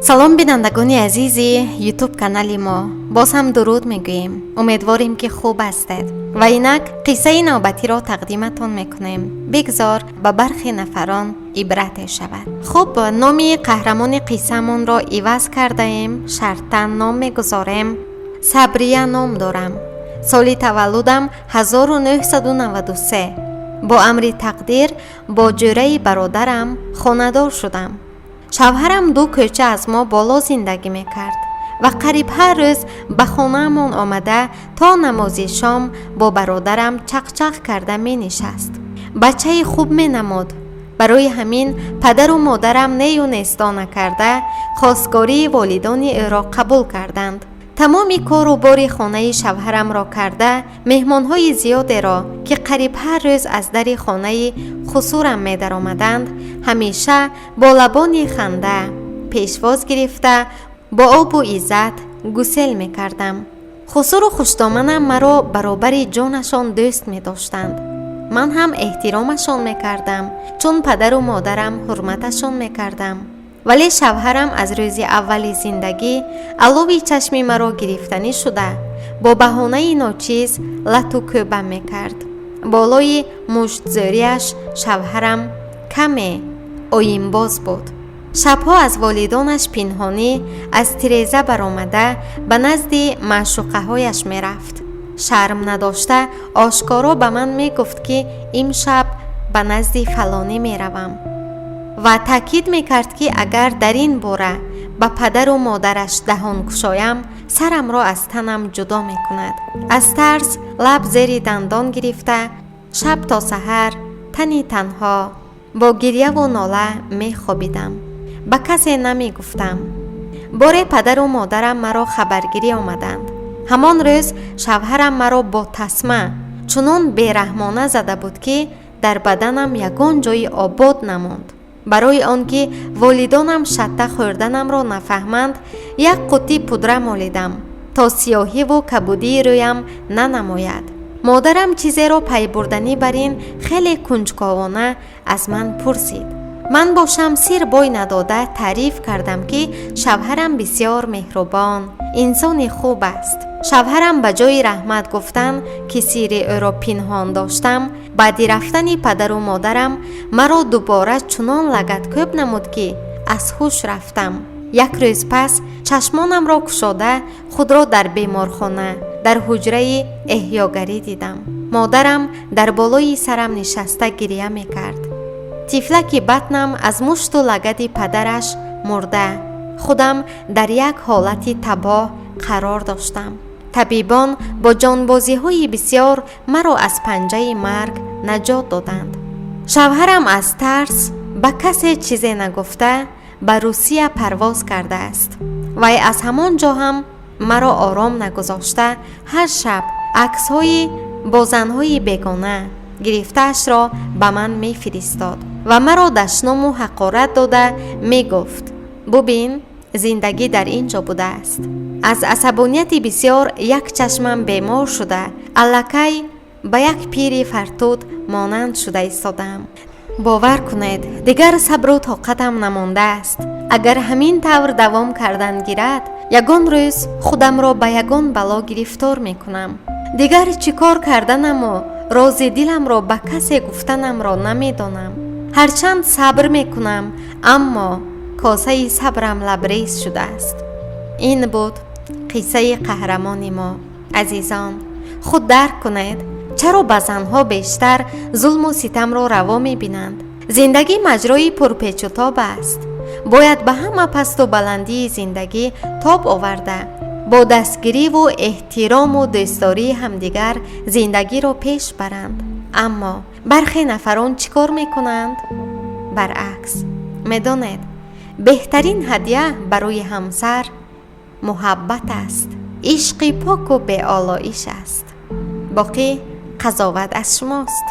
Салом, бинандагони азизи Ютуб канали мо. Боз ҳам дуруд мегӯем. Умедворем, ки хуб ҳастед ва инак қиссаи навбатиро тақдиматон мекунем. Бигзор ба бархе нафарон ибрате шавад. Хуб, номи қаҳрамони қиссамонро иваз кардаем, шартан ном мегузорем. Сабрия ном дорам. Соли таваллудам 1993. Бо амри тақдир бо ҷӯраи бародарам хонадор шудам. Шавҳарам ду кӯча аз мо боло зиндагӣ мекард ва қариб ҳар рӯз ба хонаамон омада, то намози шом бо бародарам чақчақ карда менишаст. Бачаи хуб менамуд. Барои ҳамин падару модарам нею несто накарда, хостгории волидони ӯро қабул карданд. Тамоми кору бори хонаи шавҳарамро карда, меҳмонҳои зиёдеро, ки қариб ҳар рӯз аз дари хонаи хусурам медаромаданд, ҳамеша бо лабони ханда пешвоз гирифта, бо обу иззат гусел мекардам. Хусуру хуштоманам маро баробари ҷонашон дӯст медоштанд. Ман ҳам эҳтиромашон мекардам, чун падару модарам ҳурматашон мекардам. Вале шавҳарам аз рӯзи аввали зиндагӣ алови чашми маро гирифтанӣ шуда, бо баҳонаи ночиз лату кӯбам мекард. Болои муштзӯрияш шавҳарам каме оинбоз буд. Шабҳо аз волидонаш пинҳонӣ аз тиреза баромада, ба назди маъшуқаҳояш мерафт. Шарм надошта, ошкоро ба ман мегуфт, ки имшаб ба назди фалонӣ меравам, ва таъкид мекард, ки агар дар ин бора ба падару модараш даҳон кушоям, сарамро аз танам ҷудо мекунад. Аз тарс лаб зери дандон гирифта, шаб то саҳар тани танҳо бо гирьяву нола мехобидам, ба касе намегуфтам. Боре падару модарам маро хабаргирӣ омаданд. Ҳамон рӯз шавҳарам маро бо тасма чунон бераҳмона зада буд, ки дар баданам ягон ҷои обод намонд. Барои он ки волидонам шатта хӯрданамро нафаҳманд, як қуттӣ пудра молидам, то сиёҳиву кабудии рӯям нанамояд. Модарам чизеро пайбурданӣ бар ин хеле кунҷковона аз ман пурсид. Ман бошам, сир бой надода, таъриф кардам, ки шавҳарам бисёр меҳрубон, инсони хуб аст. Шавҳарам ба ҷои раҳмат гуфтан, ки сири ӯро пинҳон доштам, баъди рафтани падару модарам маро дубора чунон лагаткӯб намуд, ки аз ҳуш рафтам. Як рӯз пас чашмонамро кушода, худро дар беморхона, дар ҳуҷраи эҳёгарӣ дидам. Модарам дар болои сарам нишаста гиря мекард. Тифлаки батнам аз мушту лагади падараш мурда, худам дар як ҳолати табоҳ қарор доштам. Табибон бо ҷонбозиҳои бисёр маро аз панҷаи марг наҷот доданд. Шавҳарам аз тарс ба касе чизе нагуфта, ба Русия парвоз кардааст. Вай аз ҳамон ҷо ҳам маро ором нагузошта, ҳар шаб аксҳои бо занҳои бегона гирифтаашро ба ман мефиристод ва маро дашному ҳақорат дода мегуфт: «Бубин, зиндагӣ дар ин ҷо будааст». Аз асабонияти бисёр як чашмам бемор шуда, аллакай ба як пири фартуд монанд шуда истодаам. Бовар кунед, дигар сабру тоқатам намондааст. Агар ҳамин тавр давом кардан гирад, ягон рӯз худамро ба ягон бало гирифтор мекунам. Дигар чӣ кор карданаму рози диламро ба касе гуфтанамро намедонам. Ҳарчанд сабр мекунам, аммо косаи сабрам лабрез шудааст. Ин буд қиссаи қаҳрамони мо. Азизон, худ дарк кунед, чаро ба занҳо бештар зулму ситамро раво мебинанд? Зиндагӣ маҷрои пурпечутоб аст. Бояд ба ҳама пасту баландии зиндагӣ тоб оварда, бо дастгириву эҳтирому дӯстдории ҳамдигар зиндагиро пеш баранд. Аммо бархе нафарон чӣ кор мекунанд? Баръакс. Медонед, беҳтарин ҳадя барои ҳамсар муҳаббат аст, ишқи поку беолоиш аст. Боқӣ қазоват аз шумост.